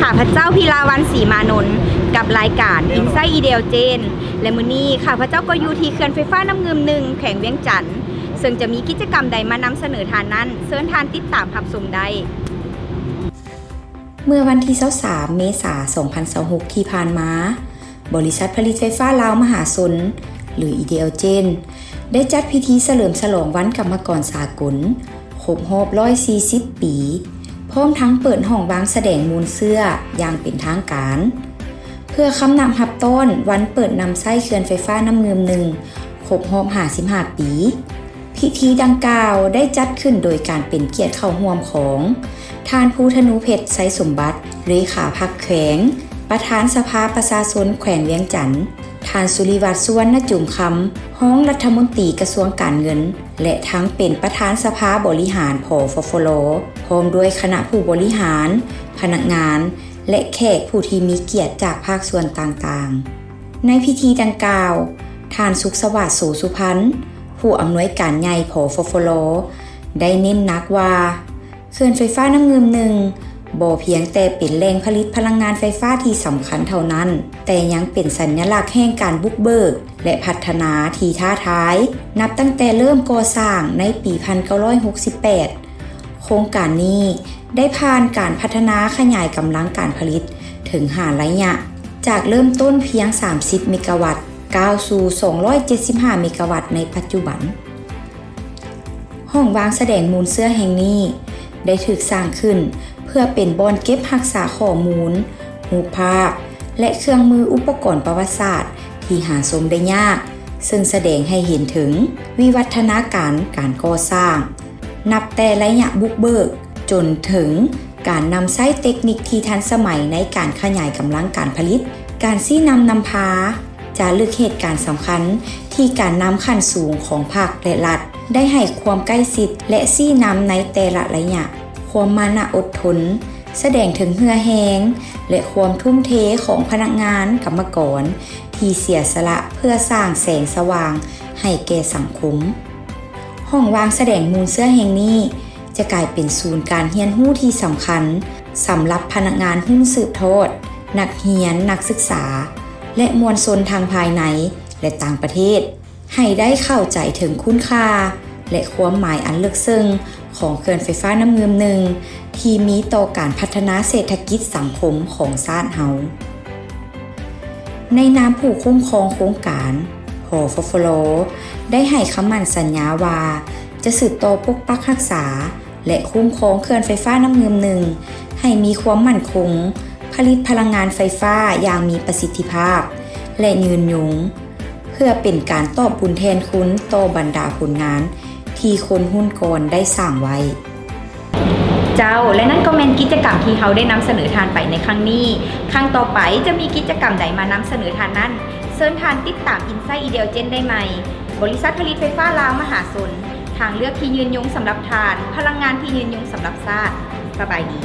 ຂ້າພະເຈົ້າ ພິລາວັນ ສີມານົນ ກັບລາຍການ Insight Ideal Gen ແລະ ມື້ນີ້ຂ້າພະເຈົ້າກໍຢູ່ທີ່ເຂື່ອນໄຟຟ້ານ້ຳງື່ມໜຶ່ງ ແຂວງວຽງຈັນ ເຊິ່ງຈະມີກິດຈະກຳໃດມານຳສະເໜີທ່ານນັ້ນ ເຊີນທ່ານຕິດຕາມຮັບຊົມໄດ້. ເມື່ອວັນທີຊາວສາມ ເມສາ ສອງພັນຊາວຫົກ ທີ່ຜ່ານມາ, ບໍລິສັດຜະລິດໄຟຟ້າລາວມະຫາຊົນ ຫຼື Ideal Gen ໄດ້ຈັດພິທີສະເຫຼີມສະຫຼອງວັນກຳມະກອນສາກົນ ຄົບຮອບຮ້ອຍສີ່ສິບປີ, ພ້ອມທັງເປີດຫ້ອງວາງສະແດງມູນເຊື້ອຢ່າງເປັນທາງການ ເພື່ອຄຳນັບຮັບຕ້ອນວັນເປີດນຳໃຊ້ເຂື່ອນໄຟຟ້ານ້ຳງື່ມໜຶ່ງ ຄົບຮອບຫ້າສິບຫ້າປີ. ພິທີດັ່ງກ່າວໄດ້ຈັດຂຶ້ນໂດຍການເປັນກຽດເຂົ້າຮ່ວມຂອງ ທ່ານ ພູທະນູເພັດ ໄຊສົມບັດ ເລຂາພັກແຂວງ, ປະທານສະພາປະຊາຊົນແຂວງວຽງຈັນ, ທ່ານ ສຸລິວັດ ສຸວັນນະຈູມຄຳ ຮອງລັດຖະມົນຕີກະຊວງການເງິນ ແລະ ທັງເປັນປະທານສະພາບໍລິຫານ ຜຟຟລ ພ້ອມດ້ວຍຄະນະຜູ້ບໍລິຫານ, ພະນັກງານ ແລະ ແຂກຜູ້ທີ່ມີກຽດຈາກພາກສ່ວນຕ່າງໆ. ໃນພິທີດັ່ງກ່າວ, ທ່ານ ສຸກສະຫວາດ ໂສສຸພັນ ຜູ້ອຳນວຍການໃຫຍ່ ຜຟຟລ ໄດ້ເນັ້ນໜັກວ່າ ເຂື່ອນໄຟຟ້ານ້ຳງື່ມໜຶ່ງ ບໍ່ພຽງແຕ່ເປັນແຫຼ່ງຜະລິດພະລັງງານໄຟຟ້າທີ່ສຳຄັນເທົ່ານັ້ນ, ແຕ່ຍັງເປັນສັນຍະລັກແຫ່ງການບຸກເບີກ ແລະ ພັດທະນາທີ່ທ້າທາຍ ນັບຕັ້ງແຕ່ເລີ່ມກໍ່ສ້າງໃນປີພັນເກົ້າຮ້ອຍຫົກສິບແປດ. ໂຄງການນີ້ໄດ້ຜ່ານການພັດທະນາຂະຫຍາຍກຳລັງການຜະລິດເຖິງຫ້າໄລຍະ, ຈາກເລີ່ມຕົ້ນພຽງສາມສິບເມກາວັດ ກ້າວສູ່ສອງຮ້ອຍເຈັດສິບຫ້າເມກາວັດໃນປັດຈຸບັນ. ຫ້ອງວາງສະແດງມູນເຊື້ອແຫ່ງນີ້ໄດ້ຖືກສ້າງຂຶ້ນເພື່ອເປັນບ່ອນເກັບຮັກສາຂໍ້ມູນ, ຮູບພາບ ແລະ ເຄື່ອງມືອຸປະກອນປະຫວັດສາດທີ່ຫາຊົມໄດ້ຍາກ, ເຊິ່ງສະແດງໃຫ້ເຫັນເຖິງວິວັດທະນາການການກໍ່ສ້າງ, ນັບແຕ່ໄລຍະບຸກເບີກ ຈົນເຖິງການນຳໃຊ້ເຕັກນິກທີ່ທັນສະໄໝໃນການຂະຫຍາຍກຳລັງການຜະລິດ, ການຊີ້ນຳນຳພາ, ຈາລຶກເຫດການສຳຄັນທີ່ການນຳຂັ້ນສູງຂອງພັກ ແລະ ລັດ ໄດ້ໃຫ້ຄວາມໃກ້ຊິດ ແລະ ຊີ້ນຳໃນແຕ່ລະໄລຍະ, ຄວາມມານະອົດທົນ, ສະແດງເຖິງເຫື່ອແຮງ ແລະ ຄວາມທຸ່ມເທຂອງພະນັກງານ, ກຳມະກອນ ທີ່ເສຍສະຫຼະເພື່ອສ້າງແສງສະຫວ່າງໃຫ້ແກ່ສັງຄົມ. ຫ້ອງວາງສະແດງມູນເຊື້ອແຫ່ງນີ້ຈະກາຍເປັນສູນການຮຽນຮູ້ທີ່ສຳຄັນສຳລັບພະນັກງານຮຸ່ນສືບທອດ, ນັກຮຽນ, ນັກສຶກສາ ແລະ ມວນຊົນທັງພາຍໃນ ແລະ ຕ່າງປະເທດ ໃຫ້ໄດ້ເຂົ້າໃຈເຖິງຄຸນຄ່າ ແລະ ຄວາມໝາຍອັນເລິກເຊິ່ງຂອງເຂື່ອນໄຟຟ້ານ້ຳງື່ມໜຶ່ງ ທີ່ມີຕໍ່ການພັດທະນາເສດຖະກິດສັງຄົມຂອງຊາດເຮົາ. ໃນນາມຜູ້ຄຸ້ມຄອງໂຄງການ, ຜຟຟລ ໄດ້ໃຫ້ຄຳໝັ້ນສັນຍາວ່າ ຈະສືບຕໍ່ປົກປັກຮັກສາ ແລະ ຄຸ້ມຄອງເຂື່ອນໄຟຟ້ານ້ຳງື່ມໜຶ່ງ ໃຫ້ມີຄວາມໝັ້ນຄົງ, ຜະລິດພະລັງງານໄຟຟ້າຢ່າງມີປະສິດທິພາບ ແລະ ຍືນຍົງ, ເພື່ອເປັນການຕອບບຸນແທນຄຸນຕໍ່ບັນດາຜົນງານທີ່ຄົນຮຸ່ນກ່ອນໄດ້ສ້າງໄວ້. ເຈົ້າ ແລະ ນັ້ນກໍແມ່ນກິດຈະກຳທີ່ເຮົາໄດ້ນຳສະເໜີທ່ານໄປໃນຄັ້ງນີ້. ຄັ້ງຕໍ່ໄປຈະມີກິດຈະກຳໃດມານຳສະເໜີທ່ານນັ້ນ, ເຊີນທ່ານຕິດຕາມ Insight Ideal Gen ໄດ້ໃໝ່. ບໍລິສັດຜະລິດໄຟຟ້າລາວມະຫາຊົນ, ທາງເລືອກທີ່ຍືນຍົງສຳລັບທ່ານ, ພະລັງງານທີ່ຍືນຍົງສຳລັບຊາດ. ສະບາຍດີ.